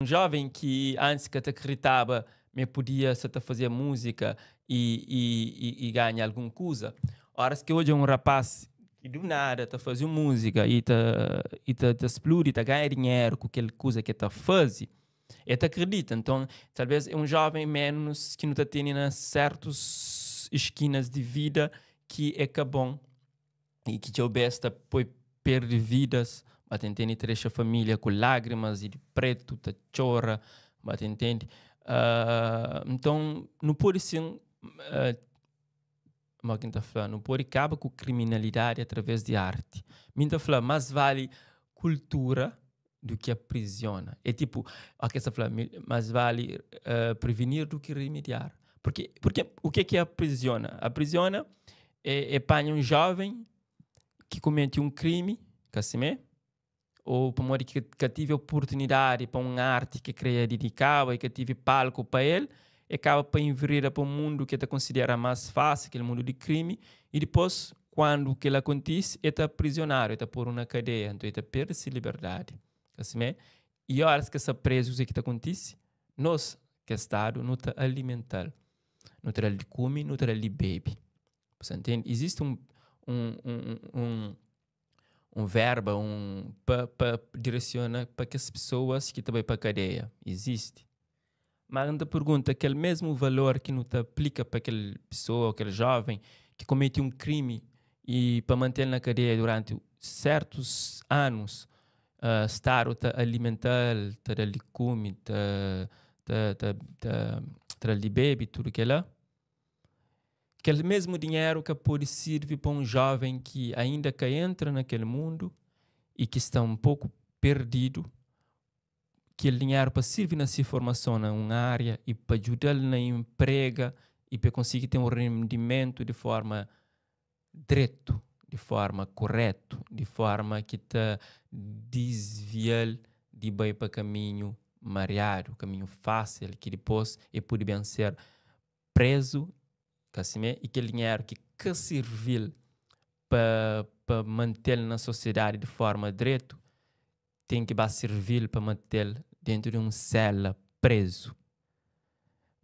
Un joven ki antis ka ta kriditaba ma el podia sa ta fazia múzika i i i ganha algun kuza, óras ki odja un rapás ki du nada ta faze un múzika i ta i ta ta spludi, ta ganha dinheru ku kel kuza ki el ta faze, el ta kridita. Nton, talvês é un joven ménus ki nu ta tene na sértus iskinas di vida ki é ka bon. i ki txeu bês ta poi perde vidas, ba ta intende, ta dexa família ku lágrimas i di pretu ta txora, ba ta intende. Uh, nton, nu pode sin, uh, mo ki N ta fla, nu pode kaba ku kriminalidadi através di arti. Mi N ta fla, más vali kultura du ki aprisiona. É tipo, o ke sa fla, mais vale uh, prevenir do que remediar. Porque, porque o que é que é aprisiona? Aprisiona é, é panha um jovem que comete um crime, ka simé, ou pamodi ki ka tive oportunidade pa um arte que queria dedicaba e ka tive palco pa el, e acaba pa envereda pa um mundo que ta considera mais fácil, aquele mundo de crime, e depois, quando que ele acontece, ele tá aprisionado, ele tá pôr na cadeia, então ele tá perde sua liberdade. Assim é? E horas que essa preso, o que tá acontece? Nós, que é Estado, não tá alimentar. Não tá de comer, não tá de bebe. Você entende? Existe um, um, um, um, um verba um, pa, pa direciona pa que as pessoas que também para cadeia. Existe. Mas não te pergunta, aquele mesmo valor que não te aplica para aquela pessoa, aquele jovem que comete um crime e para manter na cadeia durante certos anos, uh, estar te alimentar, te dar de comer, te, te, te, te, te dar de bebe, tudo que lá. Aquele mesmo dinheiro que pode servir para um jovem que ainda que entra naquele mundo e que está um pouco perdido, aquele dinheiro para servir na sua formação na uma área e para ajudá-lo na emprega e para conseguir ter um rendimento de forma direto, de forma correto, de forma que te desvia de bem para caminho mariado, caminho fácil, que depois ele pode bem ser preso, assim, e aquele dinheiro que que servil para pa manter na sociedade de forma direto, tem que ba servir para manter dentro de um cela preso.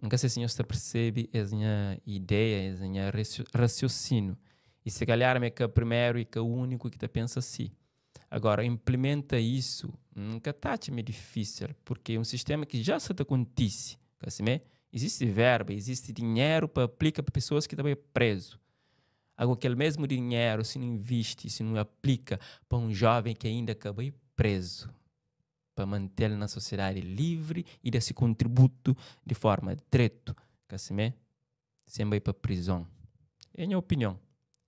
Nunca sei se senhor está percebe essa minha ideia, essa minha raciocínio. E se calhar é que é o primeiro e que é o único que tá pensa assim. Agora, implementa isso, nunca tá meio difícil, porque é um sistema que já se acontece. Assim, é? Existe verba, existe dinheiro para aplicar para pessoas que também preso. Agora, aquele mesmo dinheiro, se não investe, se não aplica para um jovem que ainda acabou preso, para mantê-lo na sociedade livre e dar esse contributo de forma direto, que assim é, sem ir para prisão. É a minha opinião.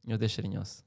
Eu deixo de nós.